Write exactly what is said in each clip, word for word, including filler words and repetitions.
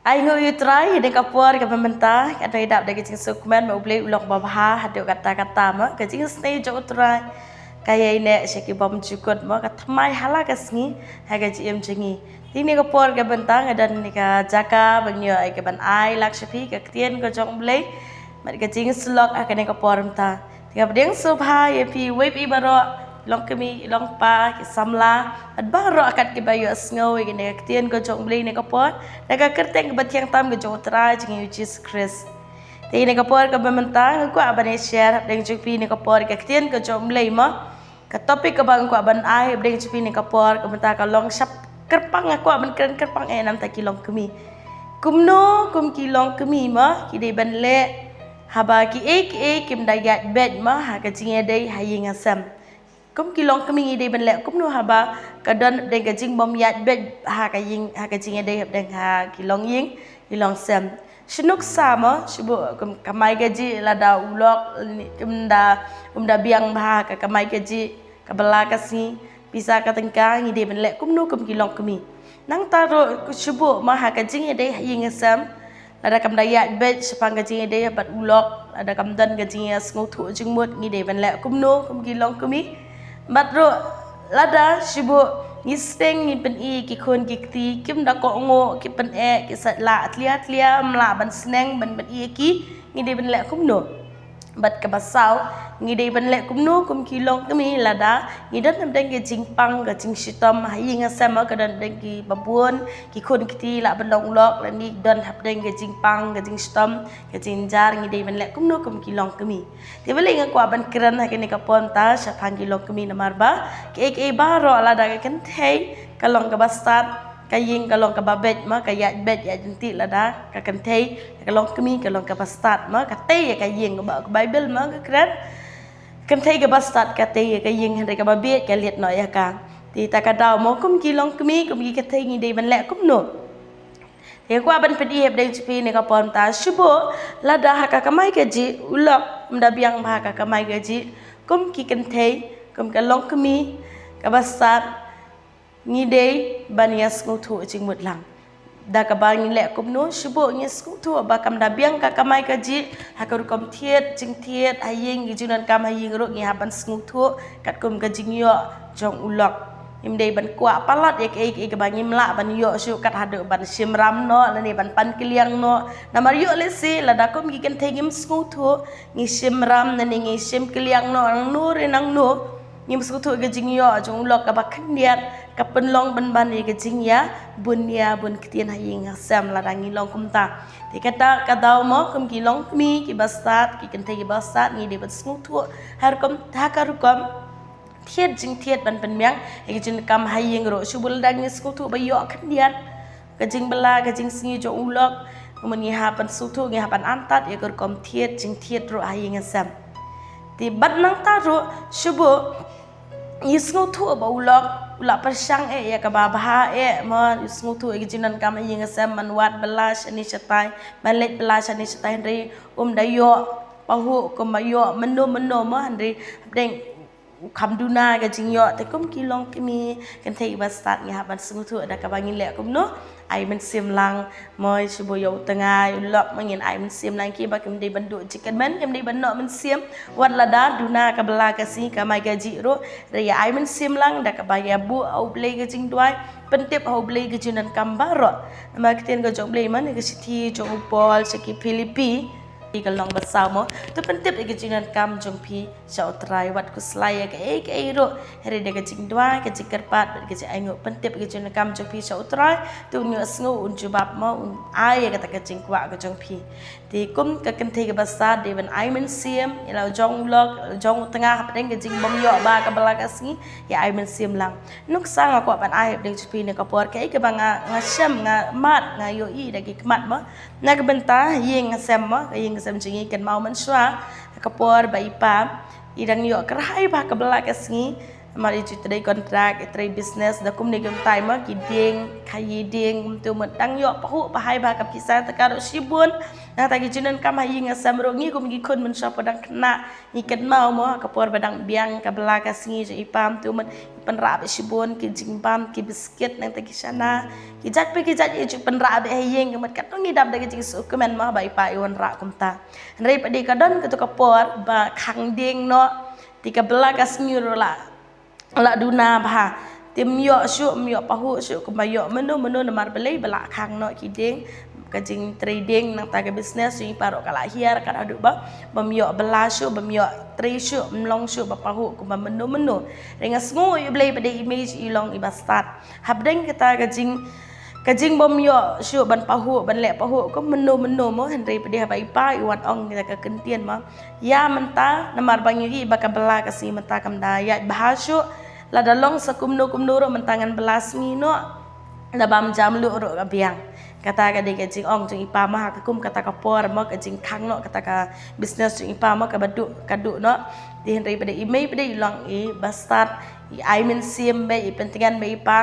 Ai nguh ïa u Trai, ïa kane ka por kaba mynta, ka dei dap da ka jingsngewkmen ba U Blei u long babha, haduh katta katta mo, ka jingsnei jong u Trai. Ka ïaineh sha ki bymjukut mo, ka thymmai ha la ka sngi, ha ka jingim jong ngi. Te ïa kane ka por kaba mynta, nga don ha kane ka jaka, ba ngi ïoh ai kaban ai lak sha phi, ka ktien ka jong U Blei, bad ka jingshlok ha kane ka por mynta. Te nga pdiang sngewbha ïa phi, wei phi baroh, longkmie, longpa, ki samla, bad baroh kat kiba ïohsngew ïa kane ka ktien ka jong U Blei ha kane ka por, da ka kyrteng kaba thiang tam ka jong u Trai jong ngi u Jisu Khrist. Te ha kane ka por kaba mynta, nga kwah ban ïa share, hapdeng jong phi ha kane ka por ka ktien ka jong U Blei mo. Ka topic kaba nga kwah ban ai, hapdeng jong phi ha kane ka por, kaba mynta ka long shap kyrpang, nga kwah ban kren kyrpang eh namar ki longkmie. Kumno, kum ki longkmie mo, ki dei ban leh, haba kiei kiei kim da ïaid beit mo, ha ka jingïadei ha ïing ha sem. Kum ki longkmie ngi dei ban leh kumno haba ka don hapdeng ka jingbym ïaid beit ha ka ïing, ha ka jingïadei hapdeng ha ki longïing, ki longsem. Shu nuksa mo, shu buh kum ka kamai kajih lada u lok, kim da, um da biang bha ka kamai kajih, ka bylla ka sngi, pisa ka tyngka, ngi dei ban leh kumno kum ki longkmie. Nangta ruh shu buh mo ha ka jingïadei ha ïing ha sem, lada kam da ïaid beit shaphang ka jingïadei bad u lok, lada kam don ka jingïasngewthuh jingmut, ngi dei ban leh kumno kum ki longkmie. Bad ruh lada shu buh ngi sdang ngi pyni ki khun ki kti, kim da kohnguh, ki pyneh, ki sait lah tlia tlia, ym lah ban sneng ban pyni ïa ki, ngi dei ban leh kumno. Bad kaba saw, ngi dei ban leh kumno kum ki longkmie lada ngi don hapdeng ka jingpang, ka jingshitom ha ïing ha sem, ka don hapdeng kiba bun ki khun ki kti, lah ban long u lok, lane don hapdeng ka jingpang, ka jingshitom, ka jingjynjar, ngi dei ban leh kumno kum ki longkmie. Te balei nga kwah ban kren ha kane ka por mynta shaphang ki longkmie, namar ba kiei kiei baroh, lada ka kynthei ka long kaba stad, ka ïing ka long kaba beit mo, ka ïaid beit ïaid ryntih, lada ka kynthei ka longkmie ka long kaba stad mo, ka tei ïa ka ïing, kaba ka Baibl mo ka kren. Kynthei kaba stad ka tei ïa ka ïing, hynrei kaba beit ka lied noh ïa ka. Te ha kata ka daw mo, kum ki longkmie, kum ki kynthei, ngi dei ban leh kumno. Te nga kwah ban pyni hapdeng jong phi ha kane ka por mynta, shu buh lada ha ka kamai kajih u lok um da biang bha ha ka kamai kajih, kum ki kynthei, kum ka longkmie kaba stad, ngi dei ban ïasngewthuh jingmut lang. Da kaba ngi leh kumno, shu buh ngi sngewthuh ba kam da biang ka kamai kajih, ha ka rukom thied jingthied ha ïing, ki jingdonkam ha ïing ruh ngi hap ban sngewthuh katkum ka jingïoh jong u lok. Ngim dei ban kwah palat ïa kaei kaei kaba ngim lah ban ïoh shuh, kat haduh ban shim ram noh lane ban pan kylliang noh. Namar ïoh lehse lada kum ki kynthei ngim sngewthuh, ngi shim ram lane ngi shim kylliang noh nangno re nangno, ngim sngewthuh ka jingïoh jong u lok kaba khyndiat, ka pynlong pynban ïa ka jingïabun ïabun ktien ha ïing ha sem lada ngi long kumta. Te ha kata ka daw mo, kum ki longkmie kiba stad, ki kynthei kiba stad, ngi dei ban sngewthuh ha rukom, ha ka rukom thied jingthied ban pynbiang ïa ka jingdonkam ha ïing ruh. Shu buh lada ngi sngewthuh ba ïoh khyndiat ka jingbylla, ka jingsngi jong u lok, kumne ngi hap ban sngewthuh, ngi hap ban antad ïa ka rukom thied jingthied ruh ha ïing ha sem. Te bad nangta ruh shu buh ngi sngewthuh ba u lok u la pyrshang eh ïa kaba bha eh mo, ngi sngewthuh ïa ka jingdonkam ha ïing ha sem, ban wad bylla shane shatai, ban leit bylla shane shatai, hynrei um da ïoh pahuh kumba ïoh mynno mynno mo, hynrei hapdeng u kham duna ka jingïoh. Te kum ki longkmie, kynthei kiba stad, ngi hap ban sngewthuh da kaba ngin leh kumno, ai mynsiem lang mo, shu buh ïa u tnga ïa u lok mo, ngin ai mynsiem lang ïa ki ba kim dei ban duh jingkyrmen, kim dei ban noh mynsiem wat lada duna ka bylla ka sngi, ka kamai kajih ruh. Hynrei ïa ai mynsiem lang da kaba ïa buh ha U Blei ka jingduwai, pyntip ha U Blei ka jingdonkam baroh. Namar ka ktien ka jong U Blei man ha ka shithi jong u Paul sha ki Philippi, ka lynnong ba saw mo, to pyntip ïa ka jingdonkam jong phi sha u Trai, wat khuslai ïa kaei kaei ruh, hynrei da ka jingduwai, ka jingkyrpad bad ka jingainguh, pyntip ïa ka jingdonkam jong phi sha u Trai, te un ïohsngew, un jubab mo, un ai ïa kata ka jingkwah ka jong phi. Te kum ka kynthei kaba stad dei ban ai mynsiem ïa la u jong u lok, la u jong u tnga hapdeng ka jingbym ïoh bha ka bylla ka sngi, ïa ai mynsiem lang. Nuksa, nga kwah ban ai hapdeng jong phi ha kane ka por kaei kaba nga, nga shem, nga mad, nga ïohi da ki khmat mo. Na ka bynta ïing ha sem mo, ka ïing ha sem jong ngi, kynmaw mynshuwa ha ka por ba i pa i dang ïoh kyrhai bha ka bylla ka sngi, Namar i ju trei kontrak, i trei business, da kumne kumtai mo, ki dieng, khaïi dieng, kumtu mo, dang ïoh pahuh, pahai bha ka pisa, te ka ruh shibun. Nangta ki jingdonkam ha ïing ha sem ruh, ngi kum ki khun mynshuwa pat dang khynnah, ngi kynmaw mo, ka por ba dang biang ka bylla ka sngi jong i pa, kumtu mo, pynrah bha shibun ki jingbam, ki biskit, nangta ki shana, ki jait pa ki jait, i ju pynrah bha ha ïing, kumta katno ngi dap da ki jingsngewkmen mo, ba i pa i wanrah kumta. Hynrei pat de ka don kato ka por ba khang dieng noh, te ka bylla ka sngi ruh la, la duna bha. Te ym ïoh shuh, ym ïoh pahuh shuh kumba ïoh mynno mynno, namar balei, ba la khang noh ki dieng, ka jingtrei dieng, nangta ka business jong i pa ruh ka la hiar, kat haduh ba bym ïoh bylla shuh, bym ïoh trei shuh, ym long shuh ba pahuh kumba mynno mynno. Hynrei nga sngew ïa U Blei pat de i mei i long iba stad. Hapdeng kata ka jing, ka jingbym ïoh shuh ban pahuh, ban leh pahuh kum mynno mynno mo, hynrei pat de haba i pa i wan ong kata ka kyntien mo, ïa mynta, namar ba ngi ïohi ba ka bylla ka sngi mynta kam da ïaid bha shuh, lada long sa kumno kumno ruh mynta ngan bylla sngi noh, da bam jam luh ruh ka biang. Kata ka dei ka jingong jong i pa mo, ha ka kum kata ka por mo, ka jingkhang noh kata ka business jong i pa mo, kaba duh ka duh noh. Te hynrei pat de i mei pat de i long iba stad, i ai mynsiem bha, i pyntngen bha i pa.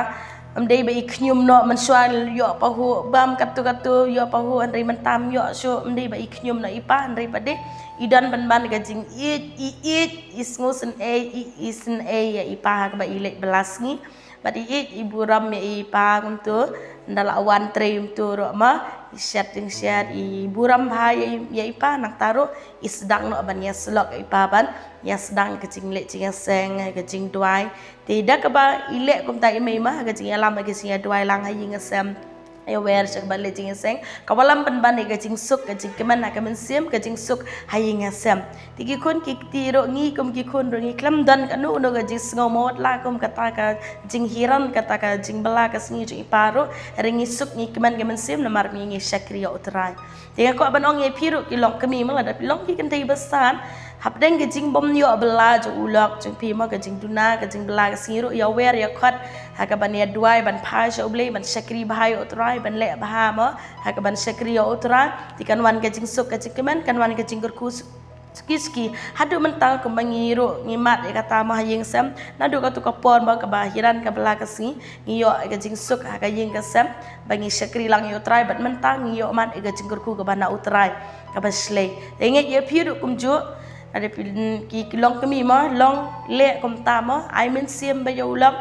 Ym dei ba i khñium noh, mynshuwa ïoh pahuh, bam katto katto ïoh pahuh, hynrei mynta ym ïoh shuh, ym dei ba i khñium noh i pa, hynrei pat de i don pynban ka jingïeit, i ïeit, i sngewsynei, i, i synei ïa i pa ha kaba i leit bylla sngi. Bad i ïeit, i burom ïa i pa kumtu, ynda la wan trei kumtu ruh mo, i shet jingshet, i burom bha ïa i, ïa i pa, nangta ruh i sdang noh ban ïasyllok ïa i pa, ban ïasdang ka jingleh jingïaseng, ka jingduwai. Te da kaba i leh kumta i mei mo, ha ka jingïalam, ha ka jingïaduwai lang ha ïing ha sem, ïawer sha kaba leh jingïaseng, ka wallam pynban ïa ka jingsuk, ka jingkmen ha ka mynsiem, ka jingsuk ha ïing ha sem. Te ki khun ki kti ruh, ngi kum ki khun ruh ngi khlem don kano kano ka jingsngew mawat la kum kata ka jinghiran, kata ka jingbylla ka sngi jong i pa ruh, hynrei ngi suk, ngi kmen ka mynsiem namar ngi, ngi shakri ïa U Trai. Te nga kwah ban ong ïa phi ruh ki longkmie mo, lada phi long ki kynthei ba stad, hapdeng ka jingbym ïoh bylla jong u lok jong phi mo, ka jingduna, ka jingbylla ka sngi ruh, ïawer ïakhot ha kaban ïaduwai, ban phai sha U Blei, ban shakri bha ïa U Trai, ban leh bha mo ha kaban shakri ïa U Trai. Te kan wan ka jingsuk, ka jingkmen, kan wan ka jingkyrkhu suki suki. Haduh mynta kumba ngi ruh ngi mad ïa kata mo ha ïing sem, naduh kato ka por mo kaba hiran ka bylla ka sngi, ngi ïoh ïa ka jingsuk ha ka ïing ka sem ba ngi shakri lang ïa U Trai, bad mynta ngi ïoh mad ïa ka jingkyrkhu kaba na U Trai kaba shlei. Te ngeit ïa phi ruh kumjuh, lada phi, ki, ki longkmie mo, long leh kumta mo, ai mynsiem bha ïa u lok.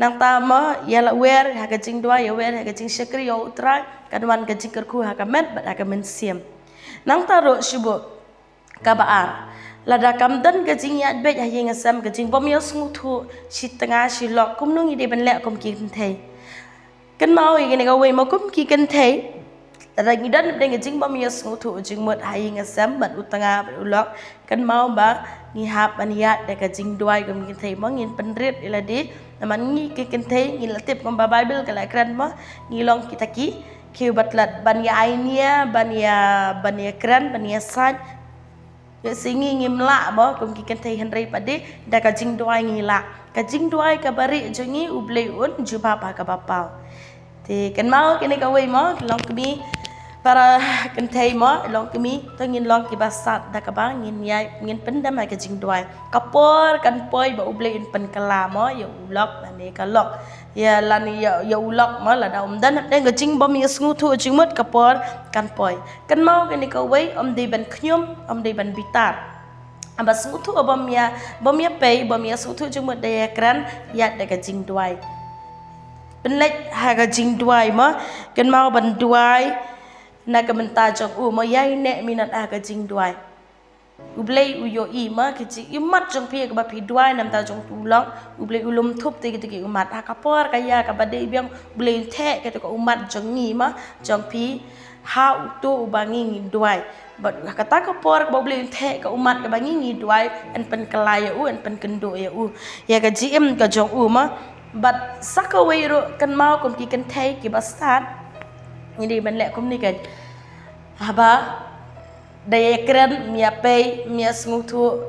Nangta mo, ïa la wer ha ka jingduwai, ïawer ha ka jingshakri ïa U Trai, kan wan ka jingkyrkhu ha ka met bad ha ka mynsiem. Nangta ruh shu buh, kaba ar, lada kam don ka jingïaid beit ha ïing ha sem, ka jingbym ïasngewthuh shi tnga shi lok, kumno ngi dei ban leh kum ki kynthei? Kynmaw ïa kane kawei mo, kum ki kynthei, lada ngi don hapdeng ka jingbym ïasngewthuh jingmut ha ïing ha sem bad u tnga bad u lok, kynmaw ba ngi hap ban ïaid da ka jingduwai kum ki kynthei mo, ngin pynrit ïa lade. Namar ngi ki kynthei ngi la tip kumba Baibl ka la kren mo, ngi long kita ki khiew ba tlot ban ïa ainia, ban ïa, ban ïa kren, ban ïa sait. Ïa, shi ngi ngim lah mo kum ki kynthei, hynrei pat de da ka jingduwai ngi lah. Ka jingduwai kaba rieh jong ngi U Blei un jubab ha kaba paw. Te kynmaw kane kawei mo, longkmie, para kynthei mo, longkmie, to ngin long kiba stad da kaba ngin ïai, ngin pyndem ha ka jingduwai. Ka por kan poi ba U Blei un pynkylla mo ïa u lok lane ka lok. Ïa lane ïa, ïa u lok mo, lada um don hapdeng ka jingbym ïasngewthuh jingmut, ka por kan poi. Kynmaw kane kawei, ym dei ban khñium, ym dei ban bitar. Haba sngewthuh bym ïa, bym ïa pei, bym ïasngewthuh jingmut, da ïakren, ïaid da ka jingduwai. Pynleit ha ka jingduwai mo, kynmaw ban duwai na ka bynta jong u mo, ïaineh minot ha ka jingduwai. U Blei u ïohi mo, ki jingummat jong phi kaba phi duwai na bynta jong u lok, U Blei u lum thup te kito ki ummat. Ha ka por ka ïa kaba dei biang, U Blei un theh kito ki ummat jong ngi mo, jong phi, ha uto uba ngi ngi duwai. Bad ha kata ka por kaba U Blei un theh ka ummat kaba ngi ngi duwai, yn pynkylla ïa u, yn pynkynduh ïa u. Ïa ka jingim ka jong u mo. Bad sa kawei ruh, kynmaw kum ki kynthei kiba stad, ngi dei ban leh kumne kan. Haba da ïakren, ym ïa pei, ym ïasngewthuh,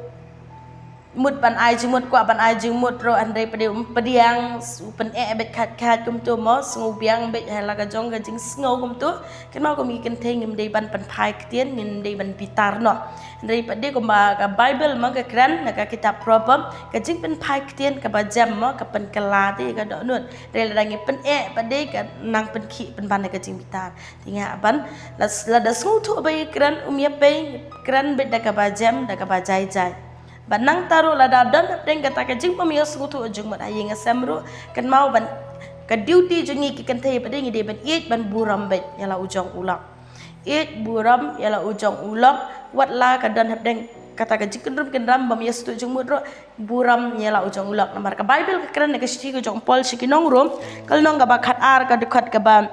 mut ban ai jingmut, kwah ban ai jingmut ruh, hynrei pat de um pdiang, u pyneh beit khat khat kumto mo, sngewbiang beit ha la ka jong ka jingsngew kumto. Kynmaw kum ki kynthei ngim dei ban pynphai ktien, ngim dei ban bitar noh. Hynrei pat de kumba ka Bible mo ka kren na ka kitab Proverb, ka jingpynphai ktien kaba jem mo ka pynkylla te ka dohnud. Hynrei lada ngi pyneh pat de ka nang pynkhih pynban na ka jingbitar. Te nga ban, lada sngewthuh ba i kren, um ïa pei, kren beit da kaba jem, da kaba jai jai. Bad nangta ruh lada don hapdeng kata ka jingbym ïa sngewthuh jingmut ha ïing ha sem ruh, kynmaw ban, ka duty jong ngi ki kynthei pat de ngi dei ban ïeit ban burom beit ïa la u jong u lok. Ïeit burom ïa la u jong u lok, wat la ka don hapdeng kata ka jingkynrum kynram bym ïa sngewthuh jingmut ruh, burom ïa la u jong u lok. Namar ka Bible ka kren na ka shithi ka jong u Paul sha ki nong Rom, ka lynnong kaba khat ar, ka dkhot kaba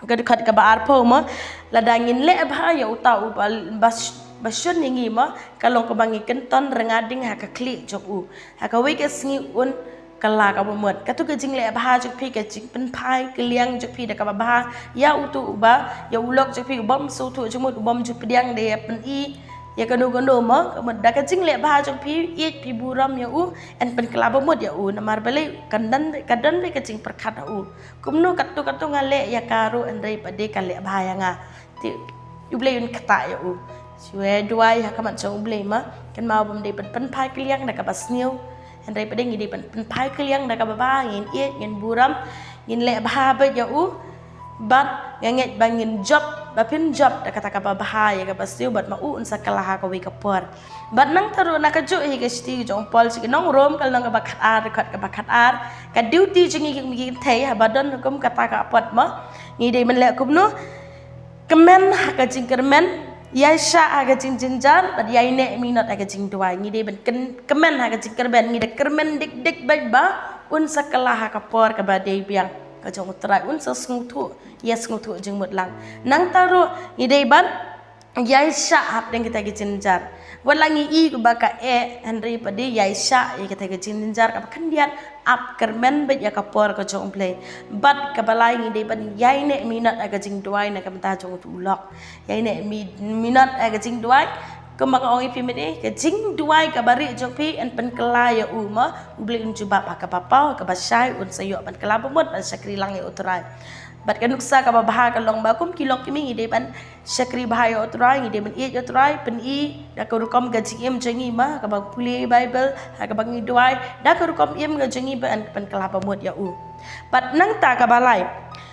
ka dkhot kaba arphew mo, lada ngin leh bha ïa uta uba, ba, ba shun ïa ngi mo, ka long kaba ngi kynton rnga ding ha ka khlieh jong u. Ha kawei ka sngi un kylla kaba mut. Kato ka jingleh bha jong phi, ka jingpynphai kylliang jong phi da kaba bha ïa uto uba, ïa u lok jong phi ubym sngewthuh jingmut, ubym ju pdiang da ïa pyni ïa kano kano mo, ka mut da ka jingleh bha jong phi, ïeit phi burom ïa u, yn pynkylla ba mut ïa u. Namar balei, ka don, ka don beit ka jingpyrkhat ha u. Kumno katto katto nga leh ïa ka ruh hynrei pat de ka leh bha ïa nga. Te U Blei un ktah ïa u. Shu duwai ha khmat jong U Blei ma. Kynmaw bym dei ban pynphai kylliang da kaba sniew. Hynrei pat de ngi dei ban pynphai kylliang da kaba bha, ngin ïeit, ngin burom, ngin leh bha beit ïa u. Bad nga ngeit ba ngin jop, ba phin jop da kata kaba bha ïa kaba sniew bad ma u un sa kylla ha kawei ka por. Bad nangta ruh na kajuh hi ka shithi jong u Paul sha ki nong Rom, ka lynnong kaba khat ar, dkhot kaba khat ar. Ka duty jong ngi ki kynthei haba don kum kata ka apot ma, ngi dei ban leh kumno? Kmen ha ka jingkyrmen, ïaishah ha ka jingjynjar, bad ïaineh minot ha ka jingduwai. Ngi dei ban kyn-, kmen ha ka jingkyrmen, ngi dei kyrmen dik dik beit ba un sa kylla ha ka por kaba dei biang ka jong U Trai, un sa sngewthuh, ïa sngewthuh jingmut lang. Nangta ruh ngi dei ban ïaishah hapdeng kita ki jingjynjar. Wat la ngi i ba ka eh, hynrei pat de ïaishah ïa kita ki jingjynjar kaba khyndiat, ap kyrmen beit ïa ka por ka jong U Blei. Bad kaba lai ngi dei ban ïaineh minot ha ka jingduwai na ka bynta jong uto u lok. Ïaineh mi-, minot ha ka jingduwai. Kumba nga ong ïa phi mynne, ka jingduwai kaba rieh jong phi yn pynkylla ïa u ma, U Blei un jubab ha kaba paw, ha kaba shai, un sa ïoh ban kylla ba mut ban shakri lang ïa U Trai. Bad ka nuksa kaba bha ka long ba kum ki longkmie ngi dei ban shakri bha ïa U Trai, ngi dei ban ïeit ïa U Trai, pyni da ka rukom ka jingim jong ngi ma, kaba pule Bible, ha kaba ngi duwai, da ka rukom im ka jong ngi ba yn pynkylla ba mut ïa u. Bad nangta kaba lai.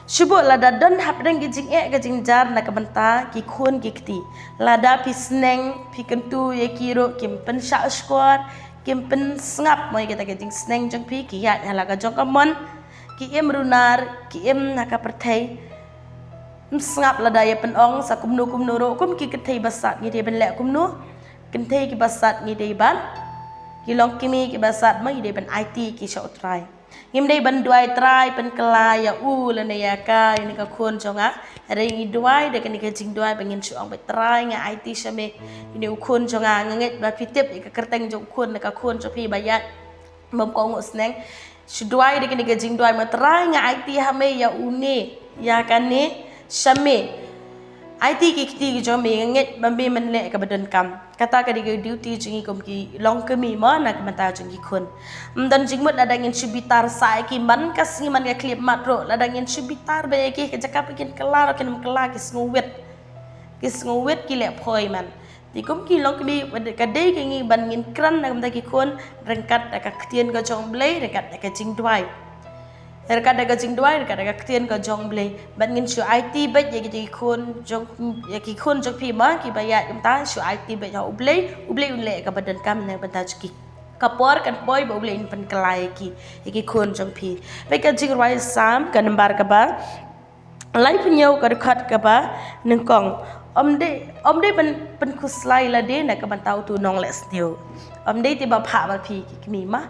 Shu bud lada don hapdeng ki jingeh ka jingjar na ka bynta ki khun ki kti. Lada phi sneng, phi kyntu ïa ki ruh kim pynshah shkor, kim pynsngap mo ïa kita ki jingsneng jong phi, ki ïaid ha la ka jong ka mon, ki im runar, ki im ha ka pyrthei. Ym sngap lada ïa pynong sa kumno kumno ruh, kum ki kynthei basat ngi dei ban leh kumno? Kynthei ki basat ngi dei ban, ki longkmie ki basat ma ngi dei ban aiti ki sha U Trai. Ngim dei ban duwai Trai pynkylla ïa u lane ïa ka, ïa kane ka khun jong nga. Hynrei ngi duwai da kane ka jingduwai ba ngin shu ong beit Trai nga aiti sha me. Ïa une u khun jong nga, nga ngeit ba phi tip ïa ka kyrteng jong u khun na ka khun jong phi ba ïaid. Bym kohnguh sneng. Shu duwai da kane ka jingduwai ma Trai nga aiti ha me ïa une, ïa kane sha me. Aiti ki kti ki jong me, nga ngeit ba me men leh kaba donkam. Kata ka dei ka duty jong ngi kum ki longkmie mo na ka bynta jong ki khun. Ym don jingmut lada ngin shu bitar sa ïa ki man ka sngi man ka khyllipmat ruh, lada ngin shu bitar beit ïa ki, ka jaka ba kin kylla ruh kin ym kylla, ki sngewwit. Ki sngewwit, ki leh phoi man. Te kum ki longkmie ka dei ka ngi ban ngin kren na ka bynta ki khun ryngkat da ka ktien ka jong U Blei, ryngkat da ka jingduwai. Ryngkat da ka jingduwai, ryngkat da ka ktien ka jong U Blei. Bad ngin shu aiti beit ïa ki khun jong, ïa ki khun jong phi ma, kiba ïaid kumta, shu aiti beit ha U Blei, U Blei un leh kaba donkam na ka bynta jong ki. Ka por kan poi ba U Blei un pynkylla ïa ki, ïa ki khun jong phi. Bad ka jingrwai Salm ka nambar kaba laiphew hynñiew ka dkhot kaba nyngkong. Ym dei, ym dei ban pynkhuslai lade na ka bynta uto u nongleh sniew. Ym dei te ba phah ba phi ki kmie ma.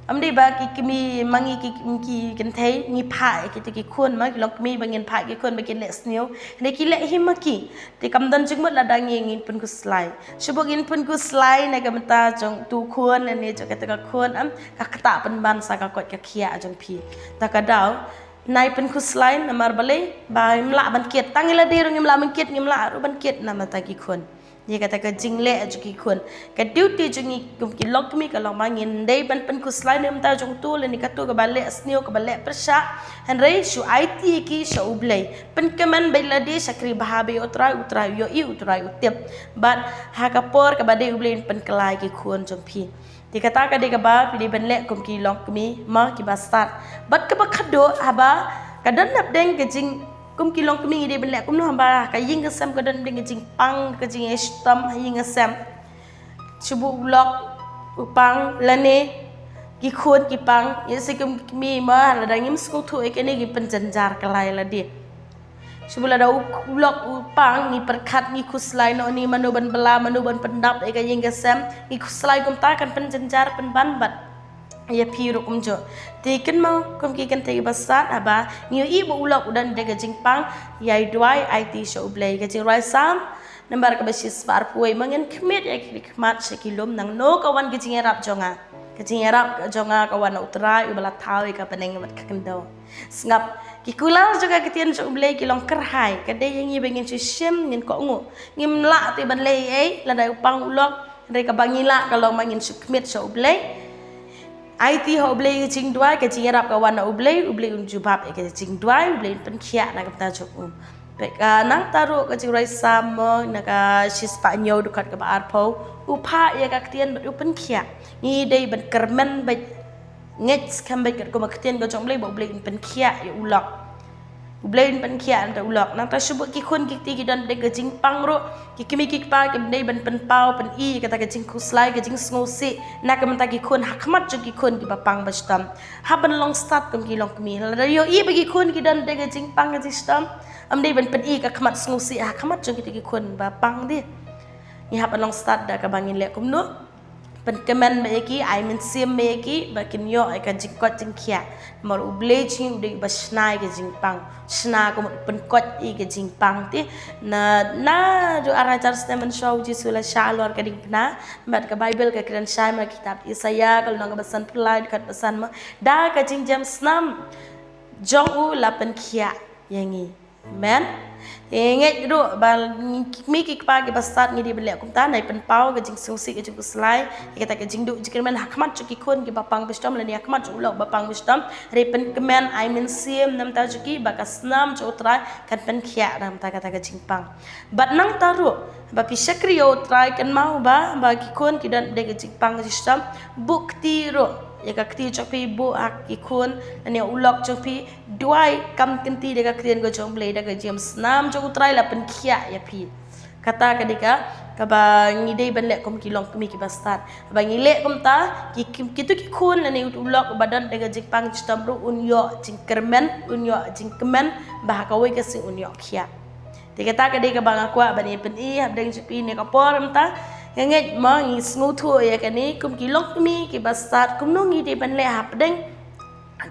Ym dei ba ki kmie ma ngi ki, ki kynthei ngi phah ïa kito ki khun ma, ki longkmie ba ngin phah ïa ki khun ba kin leh sniew. Hynrei ki leh hi ma ki. Te kam don jingmut lada ngi ngin pynkhuslai. Shu bud ngin pynkhuslai na ka bynta jong uto u khun ne jong kato ka khun, em, ka ktah pynban sa ka koit ka khiah jong phi. Ta ka daw nai pynkhuslai namar balei, ba ngim lah ban kit. Tang ïa lade ruh ngim lah ban kit, ngim lah ruh ban kit namar ta ki khun. Ïa kata ka jingleh jong ki khun. Ka duty jong ngi kum ki longkmie ka long ba ngin dei ban pynkhuslai na ka bynta jong uto lane kato kaba leh sniew kaba leh pyrshah. Hynrei shu aiti ki sha U Blei. Pynkmen beit lade, shakri bha beit ïa U Trai, U Trai u ïohi, U Trai u tip. Bad ha ka por kaba dei U Blei un pynkylla ïa ki khun jong phi. Te kata ka dei kaba phi dei ban leh kum ki longkmie, ma kiba stad. Bad kaba khadduh haba ka don hapdeng ka jing kum ki longkmie ngi dei ban leh kumno haba ka ïing ka sem ka don hapdeng ka jingpang, ka jingïashitom ha ïing ka sem. Shu buh u lok u pang lane ki khun ki pang, ïa shi kum ki kmie ma lada ngim sngewthuh ïa kane ki pynjynjar kylla ïa lade. Shu buh lada u lok u pang ngi pyrkhat ngi khuslai noh ni mano ban bylla mano ban pyndap ïa ka ïing ka sem, ngi khuslai kumta kan pynjynjar pynban bad ïa phi ruh kumjuh. Te kynmaw kum ki kynthei ba stad haba ngi ïohi ba u lok u don hapdeng ka jingpang, ïai duwai aiti sha U Blei. Ka jingrwai Salm nambar kaba shispah arphew wei, ma ngin khmih ïa ki khmat sha ki lum, nangno ka wan ka jingïarap jong nga? Ka jingïarap jong nga ka wan na U Trai uba la thaw ïa ka bneng bad ka khyndew. Sngap, ki kular jong ka ktien jong U Blei ki long kyrhai, ka dei ïa ngi ba ngin shu shim, ngin kohnguh. Ngim lah te ban leh ei ei lada u pang u lok, hynrei kaba ngi lah ka long ba ngin shu khmih sha U Blei. Aiti ha U Blei ka jingduwai, ka jingïarap ka wan na U Blei, U Blei un jubab ïa ka jingduwai, U Blei un pynkhiah na ka bynta jong u. Peit ka nangta ruh ka jingrwai Salm mo na ka shispah hynñiew dkhot kaba arphew, u phah ïa ka ktien bad u pynkhiah. Ngi dei ban kyrmen bad ngeit skhem bad katkum ka ktien ka jong U Blei ba U Blei un pynkhiah ïa u lok. U Blei un pynkhiah ïa u lok. Nangta shu buh ki khun ki kti ki don hapdeng ka jingpang ruh, ki kmie ki kpa ki dei ban pynpaw pyni ïa kata ka jingkhuslai ka jingsngewsih na ka bynta ki khun ha khmat jong ki khun kiba pang ba shitom. Hap ban long stad kum ki longkmie. Lada ïohi ba ki khun ki don hapdeng ka jingpang ka jingshitom, ym dei ban pyni ka khmat sngewsih ha khmat jong kita ki khun ba pang de. Ngi hap ban long stad da kaba ngin leh kumno? Pynkmen bad ïa ki, ai mynsiem bad ïa ki ba kin ïoh ïa ka jingkoit jingkhiah. Namar U Blei jong ngi u dei uba shna ïa ka jingpang, shna ka mut u pynkoit ïa ka jingpang. Te na, naduh ar hajar snem mynshuwa U Jisu u la shah halor ka diengphna. Bad ka Baibl ka kren shai ma kitab Isaïah ka lynnong kaba sanphew lai dkhot ba san mo, da ka jingjam snam jong u la pynkhiah ïa ngi. Amen. Te ngeit ruh ba ngi ki kmie ki kpa kiba stad ngi dei ban leh kumta, nai pynpaw ka jingsngewsih ka jingkhuslai ïa kata ka jingduh jingkyrmen ha khmat jong ki khun kiba pang ba shitom lane ha khmat jong u lok ba pang ba shitom. Hynrei pynkmen, ai mynsiem na ka bynta jong ki ba ka snam jong U Trai kan pynkhiah na ka bynta kata ka jingpang. Bad nangta ruh ba phi shakri ïa U Trai, kynmaw ba, ba ki khun ki don hapdeng ka jingpang ka jingshitom, buh kti ruh ïa ka kti jong phi, buh ha ki khun lane u lok jong phi, duwai, kam kynti da ka ktien ka jong U Blei, da ka jingjam snam jong U Trai la pynkhiah ïa phi. Kata ka dei ka kaba ngi dei ban leh kum ki longkmie kiba stad. Ba ngi leh kumta, ki, ki, kito ki khun lane u lok uba don hapdeng ka jingpang jingshitom ruh un ïoh jingkyrmen, un ïoh jingkmen, ba ha kawei ka sngi un ïoh khiah. Te kata ka dei kaba nga kwah ban ïa pyni hapdeng jong phi ne ka por mynta. Nga ngeit ma ngi sngewthuh ïa kane kum ki longkmie kiba stad, kumno ngi dei ban leh hapdeng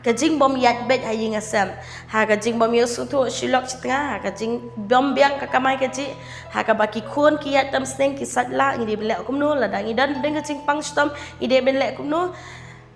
ka jingbym ïaid beit ha ïing ha sem, ha ka jingbym ïoh sngewthuh shi lok shi tnga, ha ka jingbym biang ka kamai kajih, ha kaba ki khun ki ïaid tam sning ki sait lah, ngi dei ban leh kumno? Lada ngi don hapdeng ka jingpang shitom, ngi dei ban leh kumno?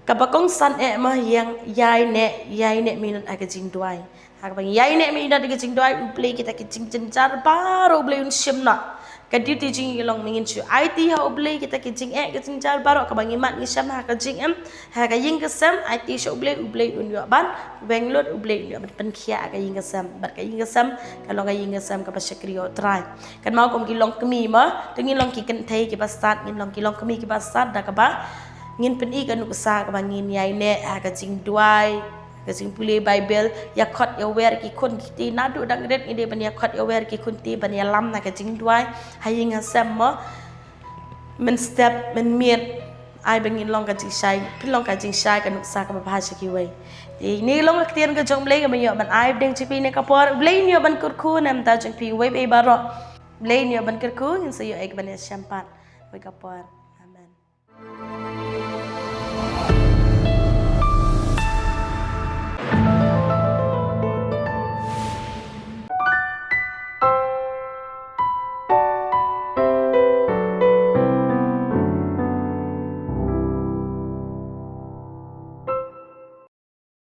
Kaba kongsan eh ma ïa, ïaineh, ïaineh minot ha ka jingduwai. Ha kaba ngi ïaineh minot ha ka jingduwai, U Blei kita ki jingjynjar baroh U Blei un shim noh. Ka duty jong ngi ka long ba ngin shu aiti ha U Blei kita ki jingeh ki jingjynjar baroh, kaba ngi mad ngi shem ha ka jingim, ha ka ïing ka sem, aiti sha U Blei, U Blei un ïoh ban weng lut, U Blei un ïoh ban pynkhiah ha ka ïing ka sem. Bad ka ïing ka sem ka long ka ïing ka sem kaba shakri ïa U Trai. Kynmaw kum ki longkmie ma, to ngin long ki kynthei kiba stad, ngin long ki longkmie kiba stad da kaba ngin pyni ka nuksa kaba ngin ïaineh ha ka jingduwai, ka jingpule Baibl, ïakhot ïawer ki khun ki kti, naduh dang rit ngi dei ban ïakhot ïawer ki khun ki kti ban ïalam na ka jingduwai ha ïing ha sem mo. Mynstep mynmiet, ai ba ngin long ka jingshai, phin long ka jingshai ka nuksa kaba bha sha kiwei. Te kane ka long ka ktien ka jong U Blei kaba ngi ïoh ban ai hapdeng jong phi ne ka por. U Blei un ïoh ban kyrkhu na ka bynta jong phi uwei pa uwei baroh. U Blei un ïoh ban kyrkhu, ngin sa ïoh ïa kaban ïashem pat ha kawei ka por.